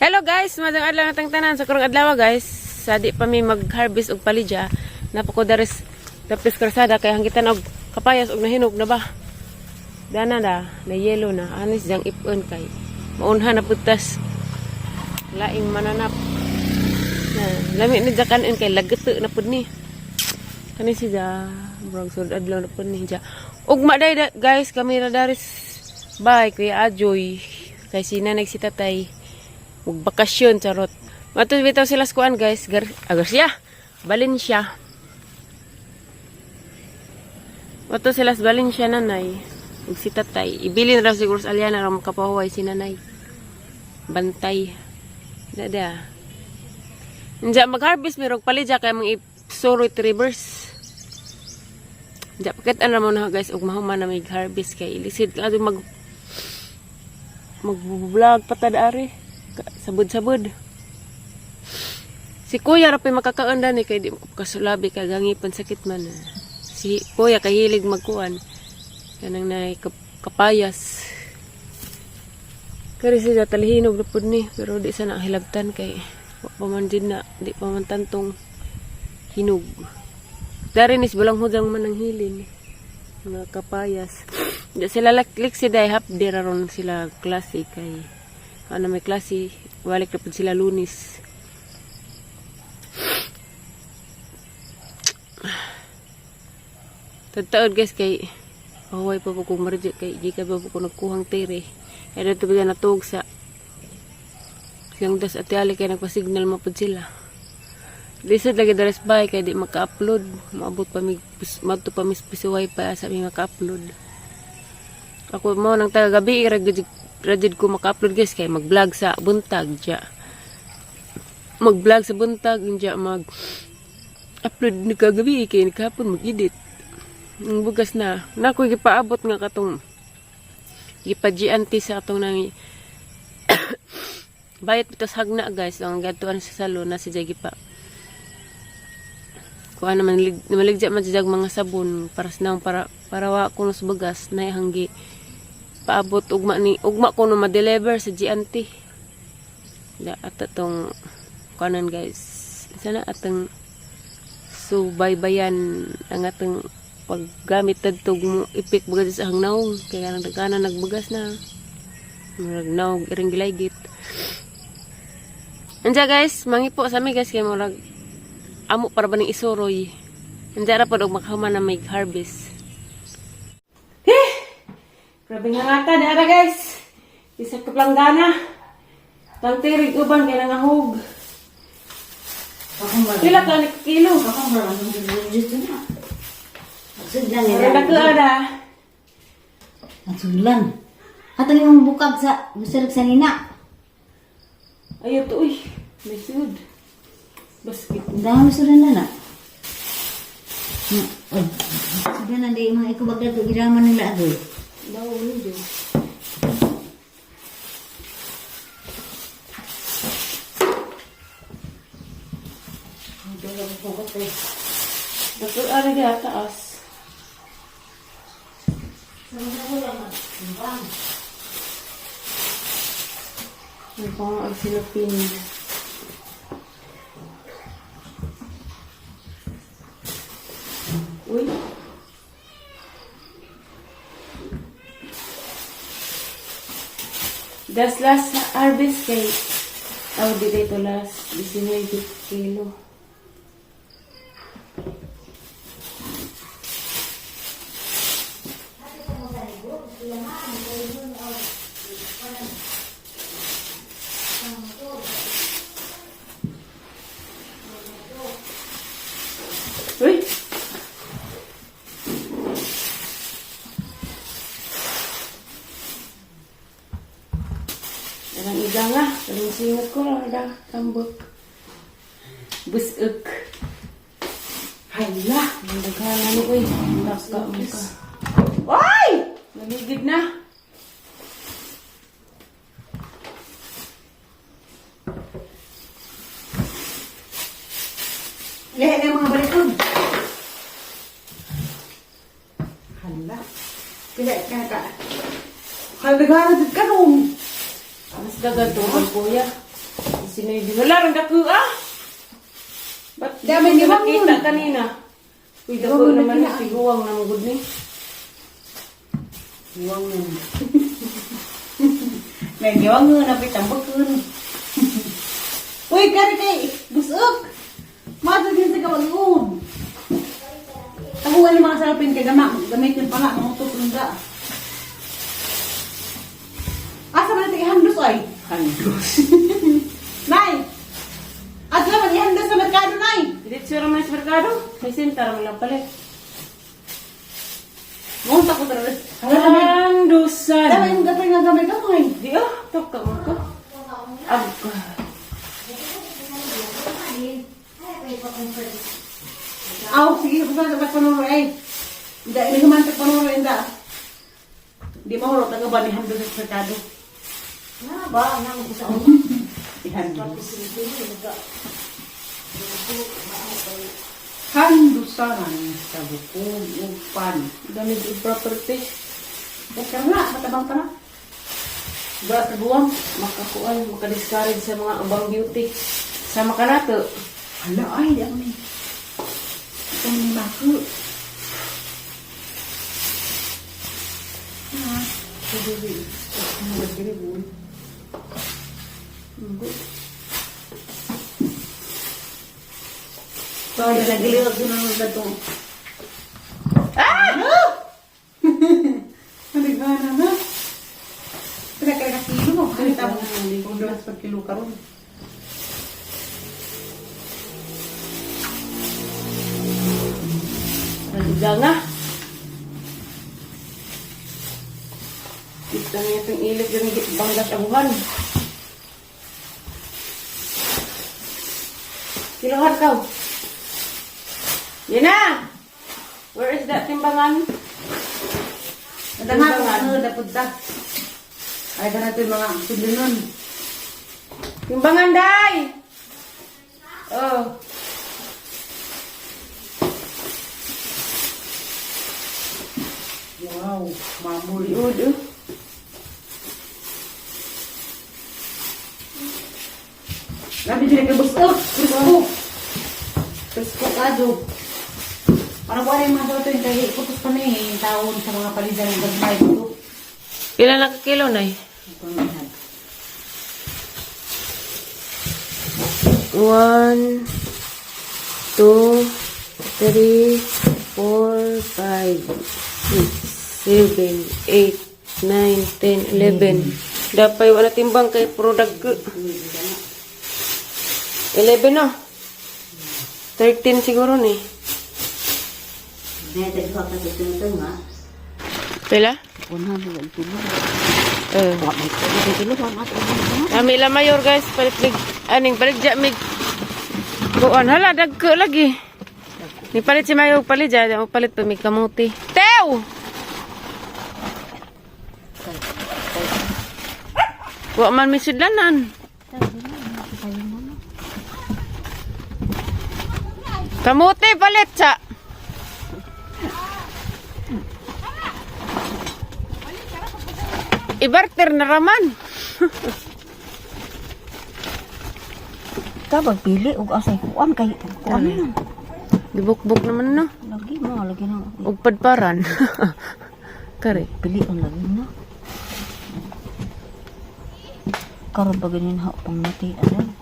Hello guys, madang adlaw natang tanan sa karong adlaw, guys. Sa di pa mi mag-harvest og palidya, napako daris tapis karsada kay hanggitan og kapayas og nahinog na ba. Dana na, na yellow na. Anis diyang ipon kay maunha na putas laing mananap. Na, lami ni kanin kay lagto na pud ni. Kani siya, murag sulod adlaw na pud ni siya. Ugma day guys, kami ra daris bye Kuya Ajoy. Kay si nanay, si tatay magbakasyon, charot. Mato bitaw sila sa kuan, guys, Garcia, Valencia. Mato sila sa Valencia, nanay ug si tatay. Ibilin ra siguro sa Aliana ra makapahuway si nanay. Bantay. Dada. Inja mag-harvest mi rog palidya kay mga isuroy reverse. Inja pakit ana mo na, guys, ug mahuman na may harvest kay ilisid ka mag mag-vlog patad ari. Sabod-sabod. Si kuya ra pa'y makakaon ni kay di mo kasulabi kay gangipan sakit man. Ah. Si kuya kay hilig magkuan. Kanang nay kapayas. Kari siya talihinog na pud ni pero di sa na hilabtan kay wa pa man din na di pa man tantong hinog. Dari nis bulang hudang man ang hilin mga kapayas. Di sila liksi day half day ra ron sila klase kay ano may klase balik na pud sila Lunes. Tagtaod, guys, kay pahuway pa po kong marjo kay di ka pa po ko nagkuhang tere. Kaya dito ba natug sa siyang das at yali kay nagpa-signal mo pud sila. Lisod lagi dares bay kay di maka-upload. Maabot pa mi madto pa mis pisuway pa sa mi maka-upload. Ako mo nang taga gabi ra gud ra jud ko maka-upload, guys, kay mag-vlog sa buntag ja. Mag-vlog sa buntag ja, mag upload ni kagabi kay kahapon mag-edit. Ang bugas na nakoy gipaabot nga katong gipa GNT sa atong nang bayot bitas hagna, guys, ang gadtuan sa salon na si Jay gipa kuha naman namaligya man siya mga sabon para sa naong para para wa kuno sa bagas na hanggi paabot ugma ni ugma kuno ma-deliver sa GNT da at atong kanan, guys. Sana atong subaybayan ang atong paggamit tadtog mo ipik bagas sa hangnaong kaya nang dagana nagbagas na murag naog iring gilaygit. Anja guys, mangipo sa mi, guys, kay murag amo para ba ning isuroy. Anja ra pod og makahuman na may harvest. Eh! Grabe nga ngata di ara, guys. Isa ka planggana. Tangtirig uban kay nangahog. Pila ka ni kilo? Sudlan Para nila. ka ada. Ang sudlan. Atong imong bukag sa musulog sa nina. Ayo to uy. May sud. Basket. Ang dami sudlan na na. Oh, sudlan na di mga ikubag dato giraman nila agoy. Daw ni do. Doktor ari di taas. Ano pa nga ang silapin? Uy. Das last harvest kay oh, di dito last 19 kilo. Uy! Dalang iga nga. Dalang singot ko lang. Da, tambok. Busuk. Hala! Ang daghan ano uy. Daka mo ka. Ay! Naligid na. Lehe na mga balikod. Hala. Pila ka ka. Kaya naghanap ka nung. Mas dagan to, kuya. 19. Wala rang dako ah. Ba't di Dami mo ni nakita Wangon. kanina? Uy, dako Wangon na naman kina. si Guwang na magud ni. Giwangon. May giwangon na pitang bakun. Uy, kari kay busok. Matod din sa kawaliun. Taguan yung mga salapin kay gama. Gamitin pala, mga tunda. Asa man natin ihandos ay? Handos. Nay! Asa man ihandos sa merkado, Nay? Diretso raman sa merkado. May senta raman lang palit. Ngunta ko talaga. Hala kami. Handusan. Tama yung gatay nga gamay gamay. Di ah, tok ka mo ko. Ag. Aw, sige, basta sa panuro ay. Hindi, hindi ka man sa panuro, hindi. Hindi mo huro, taga ba ni handos sa merkado? Na ba na mo sa una. Ihandos. Handusanan sa bukog upan. Dami og property. Basta na, matabang pa na. Ba sa buwang? Makakuan, makadiscourage sa mga abang beauty. Sama ka nato. Hala, ay, di ako ni. Ito ni Maku. Ah, sabi, ano ba gini Sorry, nagiliwag ko na nung datong. Ah! Ano? Naligana na. Pila ka kilo mo. Kahit ako, kung dulas pag kilo karon. Naganga. Kita niya itong ilog yung banggas abuhan. Kilohan ka. Yan na! Where is that timbangan? Nadanga ko ano, dapat ta. Ay, ganito yung mga sudlinon. Timbangan, day! Oh. Wow, mamul. Liud, oh. Grabe sila kay busok. Presko. Presko kado. Parang wala yung mga daw ito yung kay putos pa na eh, yung taon sa mga palidan ng gagmay ko. Pila na ka kilo, nay? One, two, three, four, five, six, seven, 8, 9, 10, 11. Dapat wala timbang kay product ko. 11 no? 13 siguro ni. Nay tagwa ka sa tungtong ha. Pila? Una mo ang tulo. Eh. Wa may tulo wa ma tulo. Ami la mayor guys, palit mig aning palit ja mig kuan hala dagko lagi. Ni palit si mayor palit ja, mo palit pa mig kamuti. Tew! Wa man mi sudlanan. Kamuti palit sa. Ibarter na raman. Ka pili og asay kuan kay kuan na. Gibukbuk naman no. Lagi mo lagi na. Ug padparan. Kare. Pili ang lagi na. Karon pa ganin ha pang nati alam.